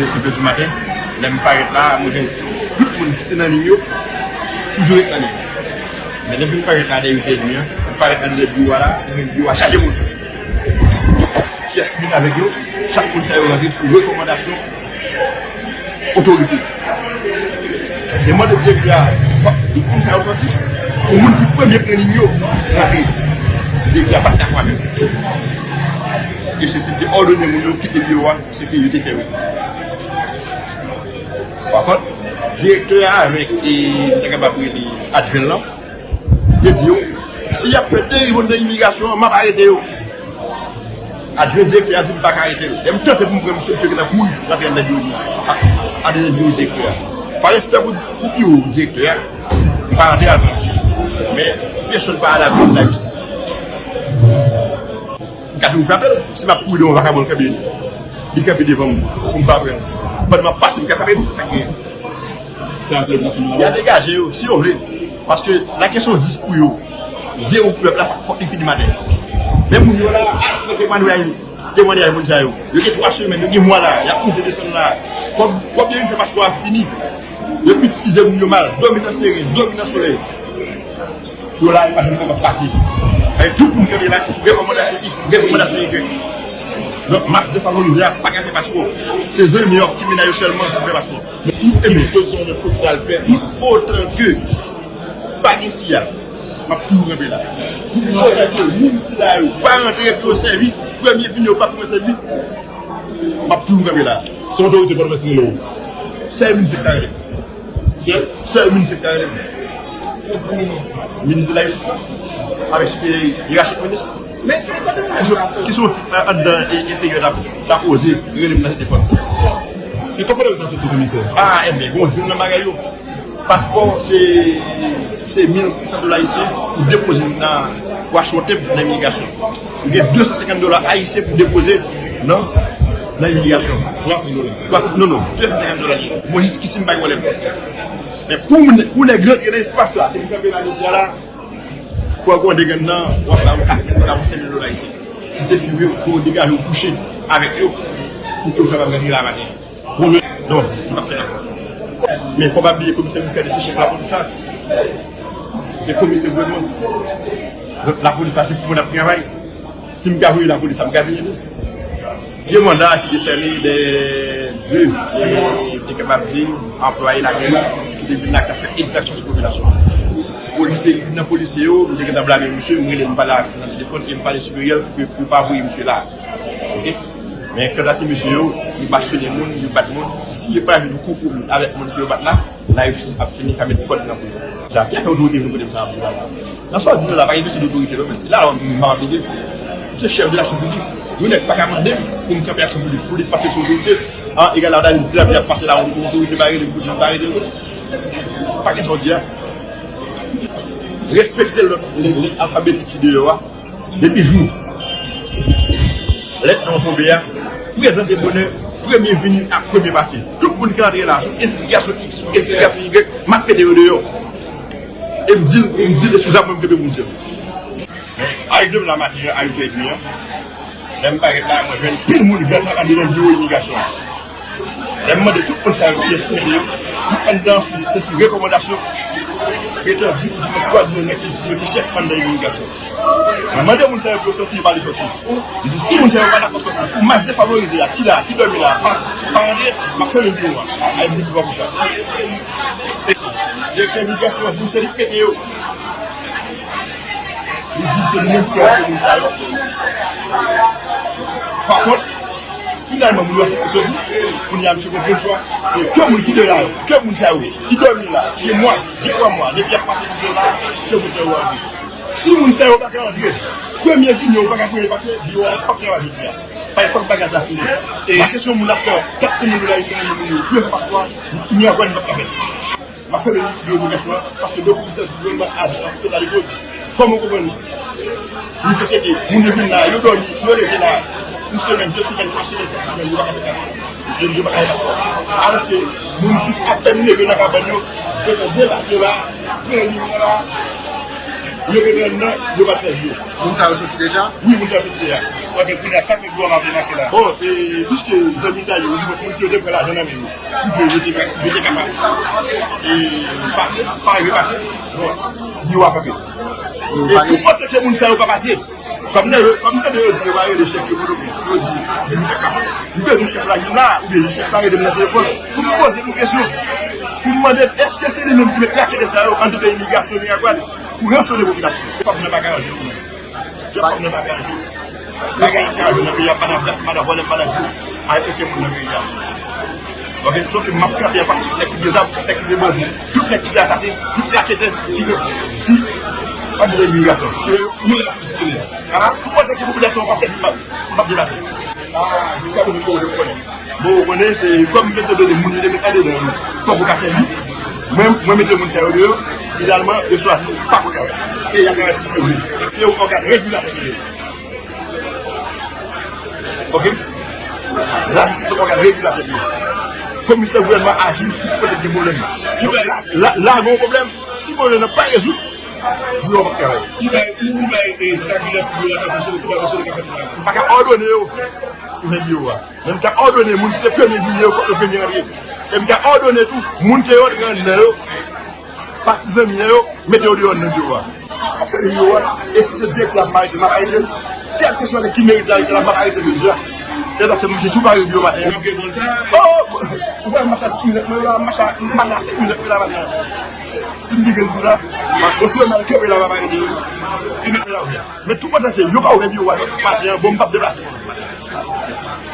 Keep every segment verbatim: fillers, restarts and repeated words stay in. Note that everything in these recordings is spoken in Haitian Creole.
Sou pye sou maten, lè m parèt la, mwen jwenn tout moun ki te nan liy yo toujou ret nan liy. Men lè m vin parèt la, dèyè uit è edmi an, m parèt anndan biwo a la, mwen jwenn biwo a chaje moun. Kiyès ki vin avèk yo? Chak moun sa yo rantre sou rekòmandasyon otorite. Te mande direktè a, fòk tout moun sa yo sòti, pou moun ki premye pran liy yo rantre. Direktè a pa t dakò avè m. E se, se te òdone moun yo kite biwo a, se ke yo te fè wi. Pa kont, direktè a avèk, e, m ta kapab rele adjwen l lan, te di yo, si y ap fè deriv anndan imigrasyon an, m ap arete yo. Adjwen direktè a di m pa ka arete l. Lè m tante pou m pran misye, misye gentan kouri rantre anndan biwo li a, anndan biwo direktè a. Pa respè pou, pou biwo direktè a, m pa rantre al pran misye. Men, pèsonn pa al avè l lajistis. M ka toujou frape l. Si m ap kouri devan yon vakabon, l kanpe, li kanpe devan m pou m pa pran l. Pandan m ap pase, m ka frape l, sa k genyen. Ya degaje yo, si yo vle. Paske la kesyon dis pou yo, zewo pou pèp la, fòk li fini maten. Men moun yo la, al pran temwanyaj, temwanyaj moun sa yo. Yo gen twa semèn, yo gen mwa la, y ap monte desann la. Kòb, kòb yo vin fè paspò a fini. Yo itilize moun yo mal, dòmi nan seren, dòmi nan solèy. Yo la, yo pa janm kapab pase. Avèk tout moun ki antre la, se sou rekòmandasyon X, rekòmandasyon Y. Donk, mas defavorize a pa ka fè paspò. Se zanmi yo ak ti mennaj yo sèlman ki fè paspò. Men tout, men tout otan ke pa gen siya, m ap toujou kanpe la. Tout otan ke moun ki la yo pa rantre epi yo sèvi, premye vini yo pa pran sèvi, m ap toujou kanpe la. Se otorite Pòtoprens ki rele w? Sèl minis ki ta rele m. Sèl? Sèl minis ki ta rele m. Ou di minis? Minis de la jistis la. Avèk siperyè yerachik minis. Men, men kote bagay sa soti? Ki soti anndan e enteryè la, la poze, rele m nan telefòn. E kòman bagay sa soti, komisè? A, enben, gon dil nan bagay yo. Paspò, se, se mil sis san dola ayisyen pou depoze nan Washington nan imigrasyon. Ou gen de san senkant dola ayisyen pou depoze nan, nan imigrasyon. Twa san dola? Twa san, non, non, de san senkant dola li ye. Bon, jiskisi m pa gen pwoblèm. Men pou moun, pou nèg rantre nan espas sa, depi kanpe la jodi a la, fò w gon deganndan, w ap ba yo kat mil dola pou senk mil dola ayisyen. Si se fi w ye, fò w degaje w kouche avèk yo, pou ke w kapab rantre la maten. Non, m p ap fè l ankò. Men fò w pa bliye komisè Muscadin se chèf lapolis la. Se komisè gouvènman. Donk lapolis la se pou moun ap travay. Si m ka voye lapolis la, m ka vini tou. Gen manda ki desène de, de, e, te kapab di, anplwaye lame yo ki te vin la k ap fè egzaksyon sou popilasyon an. Polisye, youn nan polisye yo, m te gentan blame misye, m rele l, m pale avè l nan telefòn, e m pale siperyè l pou ke, pou pa voye misye la. Oke? Men kanta se mesye yo, yo bastonnen moun, yo bat moun, si yo pa jwenn yon konpwomi avèk moun ke yo bat la, lajistis ap fini ka met kòd nan pou yo. Sa, ki afè otorite vin kote m sa ap di la? Nan sa w di nou la, pa gen kesyon dotorite non, men la, m pa aplike. M se chèf de aksyon piblik. Yon nèg pa ka mande m pou m kanpe aksyon piblik pou li paske se otorite. An, egal a Daniel di la, ap pase la, yon otorite pa rele m pou di m pa rele l. Pa gen sa w di a. Respekte lòd, lè, lè alfabetik ki deyò a. Depi jou lèt nan w tonbe a, prezante bonè, premye vini ak premye pase. Tout moun ki antre la, sou enstigasyon X, sou enstigasyon Y, m ap mete yo deyò. E m di l, m di l, eskize mwen, m kenbe pou m di l. Arive m la maten an, a uit è edmi an, lè m parèt la, mwen jwenn pil moun vèt andedan biwo imigrasyon an. Lè m mande tout moun sa yo kiyès ki mete yo, tout anndan se, se sou rekòmandasyon etandi oudimwen swadizan nèg ki di yo se chèf anndan imigrasyon. Mwen mande moun sa yo pou yo sòti, yo pa vle sòti. M di si moun sa yo pa dakò sòti, pou mas defavorize a ki la, ki dòmi la, pa, pa rantre, m ap fèmen biwo a. Ay, m gen pouvwa pou sa. Direktè imigrasyon an di m se li ki mete yo. Li di m se li menm ki rantre moun sa yo. Pa kont, finalman, moun yo aksepte sòti. Kounye a, misye konprann chwa. E ke moun ki deyò la yo, ke moun sa yo, ki dòmi la, gen mwa, gen twa mwa, depi y ap pase pou yo la, ke moun sa yo antre. Si moun sa yo pa ka antre, premye vini yo pa ka premye pase, biwo a p ap travay jodi a. Paske fòk bagay sa fini. E paske se yon moun ap pran kat san mil dola ayisyen nan men moun yo, pou yo fè paspò a, mirakòl li p ap ka fèt. M ap fèmen biwo imigrasyon an, paske lè komisè di gouvènman aji an tout eta de koz. Kòman w konprann? Misye cheke, moun yo vin la, yo dòmi, yo leve la. Yon semèn, de semèn, twa semèn, kat semèn, yo pa ka fè kat. Yo, yo pa ka fè paspò. Alòske, moun ki apèn leve nan kabann yo, yo fè debake la, pran limyè la. Yo te pran nan, yo pa t sèvi yo. Moun sa yo soti deja? Wi, moun sa yo soti deja. Ok, kounye a, sa fè dlo a pa vle mache la. Bon, e, piske zanmi ta yo, di mwen, moun ki yo te pran lajan nan men yo, pou ke yo te ka, yo te kapab, e, pase, pa rive pase, bon, yo a kanpe. E tout kote ke moun sa yo pa pase, kòm nan yo, kòm tande yo di yo pa rele chèf yo pou nou, yo di, di nou sa k pase. M bezwen chèf la vin la, oubyen chèf la rele m nan telefòn, pou m poze yon kesyon, pou m mande, èske se li menm ki met raketè sa yo anndan imigrasyon Miragwàn? Pou ransone popilasyon. Pèp nan pa ka ranje. Pèp nan pa ka ranje. Bagay ki ka ranje nan peyi a, pa nan blas, pa nan vòlè, pa nan di. Ay, okenn moun nan peyi a. Ok, sòf ke m ap kanpe anfas tout nèg ki gen zam, tout nèg ki se bandi, tout nèg ki se asasen, tout raketè ki, ki, ki anndan imigrasyon. E, ou la pou sitire. Ah, tout kote ke popilasyon an pase, m ap, m ap deplase. Ah, jiska prezan, ou konnen. Bon, ou konnen, se kòm mete done moun yo te met andedan yo, poko ka sèvi. Mwen, mwen mete moun sa yo deyò, finalman, yo chwazi pa pou travay. E y ap travay sou se vre. Se yon ògàn regilatè ki ye. Ok? Lajistis se yon ògàn regilatè ki ye. Komisè gouvènman aji tout kote gen pwoblèm. La, la, la gen yon pwoblèm. Si pwoblèm nan pa rezoud, yo p ap travay. Si bay, ou, ou bay, e, stakilè pou yo ta fonksyone, si pa fonksyone, ka fè travay. M pa ka òdone yo. Ouvè biwo a. Men m ka òdone moun ki te premye vini yo, fòk yo premye rantre. E m ka òdone tou, moun ke yo rantre anndan yo, pati zanmi an yo, mete yo deyò anndan biwo a. Ap fè biwo a. E si se direktè a m arete, m ap arete l. Kèlkeswa nèg ki merite arete la, m ap arete l jodi a. E sa ke m di tou pare biwo maten an. Oh, ou wè m ap fè tout minèt mwen la, m ap fè, m ap fè senk minèt mwen la maten an. Si m gen grenn pou sa, m ap kontinye m al kanpe la, m ap arete yo. Li mete la ouvè. Men tou pandan ke yo pa ouvè biwo a maten an, bon, m p ap deplase.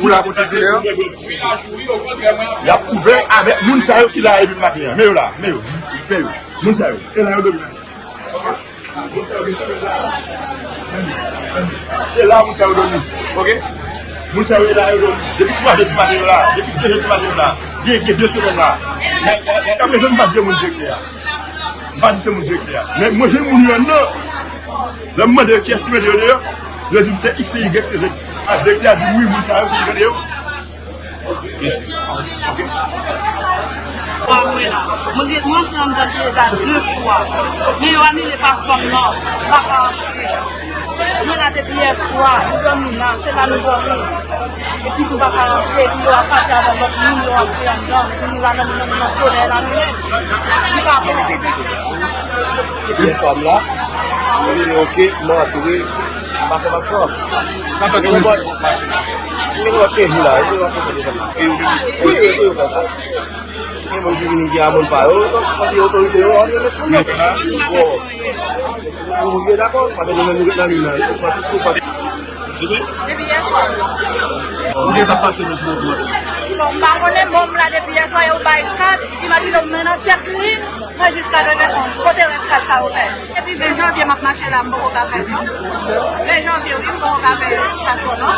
Ou la pou tizilè an? Y ap ouvè avèk moun sa yo ki la depi maten an. Men yo la, men yo, men yo. Moun sa yo, e la yo dòmi. E la moun sa yo dòmi. Ok? Moun sa yo, e la yo dòmi. Depi twa zè di maten yo la, depi de zè di maten yo la. Gen, gen de semèn la. Jiska prezan m pa di se moun direktè a. M pa di se moun direktè a. Men mwen jwenn moun yo anndan. Lè m mande kiyès ki mete yo deyò, yo di m se X, Y, se Z. A, direktè a di m wi, moun sa yo se li mete yo. Yes. Ok. Mwen la. Mwen gen, mwen antre anndan deja de fwa. Men yo anile paspò m nan. M pa ka antre. Mwen la depi yèswa, nou dòmi la, se la nou dòmi. Epi nou pa ka rantre, epi yo ap pase avè lòt moun, yo rantre anndan. Si nou la nan, nan, nan solèy la, nou menm. Nou pa bon. Yèswa m la, mwen vini, ok, m rantre, m pa fè paspò. Sa fè konbyen tan w ap pase la? Mwen gen kenz jou la, mwen gen kenz jou la. Wi, wi, wi, wi. Gen moun ki vini ki a moun pa yo, donk, paske otorite yo, yo met sou yo. Bon. Nou byen dakò, paske nou menm nou ret nan liy nan, tout pa, tout, tout pa. Depi yèswa. Ou gen sa pase nan fon kont. Bon, m pa konnen, bon, m la depi yèswa, yo bay kat, imajine w, mwen nan tèt liy, mwen jiska de repons. Kote rès kat sa yo fè? Depi ven janvye m ap mache la, m poko ka fè non. Ven janvye, wi, m poko ka fè paspò non.